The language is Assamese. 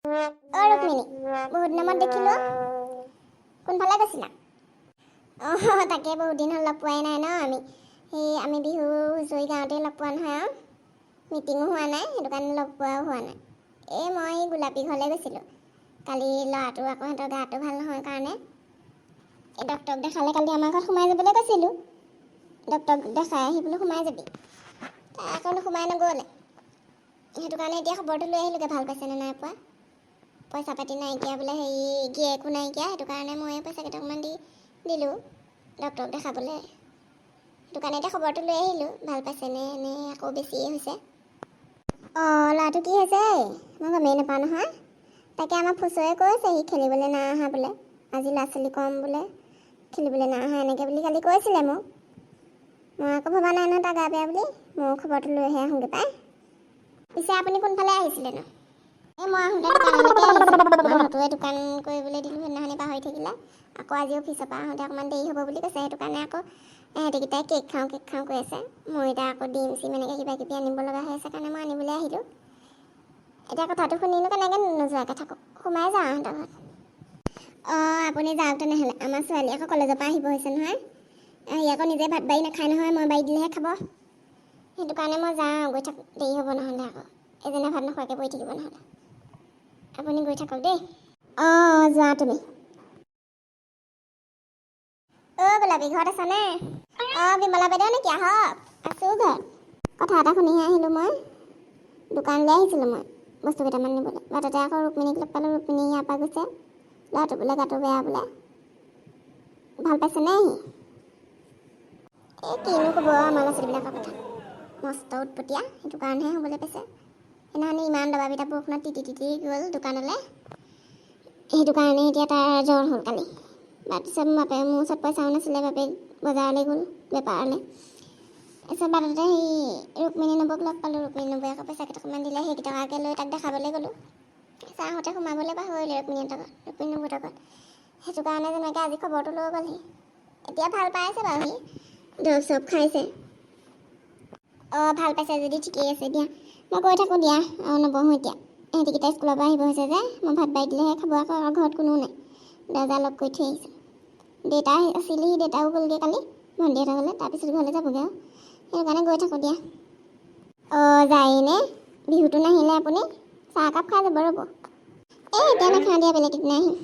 অ' ৰুক্মিণী, বহুত দিনৰ মূৰত দেখিলোঁ। কোনফালে গৈছিলা? অঁ, তাকে, বহুত দিন হ'ল লগ পোৱাই নাই ন আমি। সেই আমি বিহু হুঁচৰি গাওঁতেই লগ পোৱা নহয় আৰু মিটিঙো হোৱা নাই, সেইটো কাৰণে লগ পোৱাও হোৱা নাই। এই মই গোলাপী ঘৰলৈ গৈছিলোঁ কালি। ল'ৰাটো আকৌ সিহঁতৰ গাটো ভাল নহয় কাৰণে এই ডক্টৰক দেখালে। কালি আমাৰ ঘৰত সোমাই যাবলৈ কৈছিলোঁ, ডক্টৰক দেখাই আহি বোলো সোমাই যাবি। তাই আকৌ সোমাই নগ'লে। সেইটো কাৰণে এতিয়া খবৰটো লৈ আহিলোগৈ, ভাল পাইছেনে নাই পোৱা। পইচা পাতি নাইকিয়া বোলে, হেৰি গিয়েকো নাইকিয়া। সেইটো কাৰণে ময়ে পইচা কেইটকামান দি দিলোঁ ডক্টৰক দেখাবলৈ। সেইটো কাৰণে এতিয়া খবৰটো লৈ আহিলোঁ, ভাল পাইছেনে নে আকৌ বেছিয়ে হৈছে। অঁ, ল'ৰাটো কি হৈছে মই গমেই নাপাওঁ নহয়। তাকে আমাৰ ফুচুৱে কৈছে, সি খেলিবলৈ নাই অহা বোলে, আজি ল'ৰা ছোৱালী কম বোলে, খেলিবলৈ নাই অহা, এনেকৈ বুলি কালি কৈছিলে মোক। মই আকৌ ভবা নাই নহয় তাৰ গা বেয়া বুলি। ময়ো খবৰটো লৈহে আহোঁগৈ পাই। পিছে আপুনি কোনফালে আহিছিলেনো? এই মই আহোঁতে দোকানলৈকে আহিছিলোঁ। মানুহটোৱে দোকান কৰিবলৈ দিলোঁ সেইদিনাখনি, পাহৰি থাকিলে। আকৌ আজি অফিচৰ পৰা আহোঁতে অকণমান দেৰি হ'ব বুলি কৈছে। সেইটো কাৰণে আকৌ ইহঁতিকেইটাই কেক খাওঁ কেক খাওঁ কৈ আছে। মই এতিয়া আকৌ ডিম চিম এনেকৈ কিবা কিবি আনিব লগা হৈ আছে কাৰণে মই আনিবলৈ আহিলোঁ। এতিয়া কথাটো শুনিনো কেনেকৈ নোযোৱাকৈ থাকোঁ? সোমাই যাওঁ ইহঁতৰ ঘৰত। অঁ, আপুনি যাওক তেনেহ'লে। আমাৰ ছোৱালী আকৌ কলেজৰ পৰা আহিব হৈছে নহয়। সি আকৌ নিজে ভাত বাৰী নাখায় নহয়, মই বাৰী দিলেহে খাব। সেইটো কাৰণে মই যাওঁ, গৈ থাকোঁ, দেৰি হ'ব নহ'লে। আকৌ এজনে ভাত নোখোৱাকৈ পৰি থাকিব নহ'লে। আপুনি গৈ থাকক দেই। অঁ, যোৱা তুমি। অ' গোলাপী, ঘৰত আছানে? অঁ, বিমলা বাইদেউ নেকি? আহক, আছোঁ ঘৰত। কথা এটা শুনিহে আহিলোঁ। মই দোকানলৈ আহিছিলোঁ মই বস্তু কেইটামান নিবলৈ। বাটতে আকৌ ৰুক্মিণীক লগ পালোঁ। ৰুক্মিণী ইয়াৰ পৰা গৈছে, ল'ৰাটো বোলে গাটো বেয়া বোলে। ভাল পাইছেনে সি? এই কিনো ক'ব আমাৰ ল'ৰা ছোৱালীবিলাকৰ কথা, মস্ত উৎপতীয়া, সেইটো কাৰণেহে হ'বলৈ পাইছে। সেইদিনাখনি ইমান দবা পিটা বৰষুণত তিতি তিতি গ'ল দোকানলৈ, সেইটো কাৰণে এতিয়া তাৰ জ্বৰ হ'ল কালি। তাৰপিছত বাপেৰে, মোৰ ওচৰত পইচাও নাছিলে, বাপেক বজাৰলৈ গ'ল বেপাৰলৈ। তাৰপিছত বাটতে সেই ৰুক্মিণী নবৌক লগ পালোঁ। ৰুক্মিণী নবৌৱে আকৌ পইচা কেইটকামান দিলে, সেইকেইটকাকে লৈ তাক দেখাবলৈ গ'লোঁ। তাৰপিছত আহোঁতে সোমাবলৈ পাহৰিলোঁ ৰুক্মিণীহঁতৰ ঘৰত, ৰুক্মিণী নবৌহঁতৰ ঘৰত। সেইটো কাৰণে যেনেকৈ আজি খবৰটো লৈ গ'লহি। এতিয়া ভাল পাইছে বাৰু, সি দৰৱ চৰৱ খাইছে। অঁ, ভাল পাইছে যদি ঠিকেই আছে দিয়া। মই গৈ থাকোঁ দিয়া, আৰু নবহোঁ এতিয়া। ইহঁতিকেইটা স্কুলৰ পৰা আহিব হৈছে যে, মই ভাত বাৰী দিলেহে খাব আকৌ। আৰু ঘৰত কোনো নাই, দৰ্জা লক কৰি থৈ আহিছোঁ। দেউতা আছিলেহি, দেউতাও গ'লগৈ কালি ভণ্টিহঁতৰ ঘৰলৈ, তাৰপিছত ঘৰলৈ যাবগৈ আৰু। সেইটো কাৰণে গৈ থাকোঁ দিয়া। অঁ, যায়নে? বিহুটো নাহিলে আপুনি। চাহ একাপ খাই যাব ৰ'ব। এই এতিয়া নাখাওঁ দিয়া, বেলেগ এদিনা আহিম।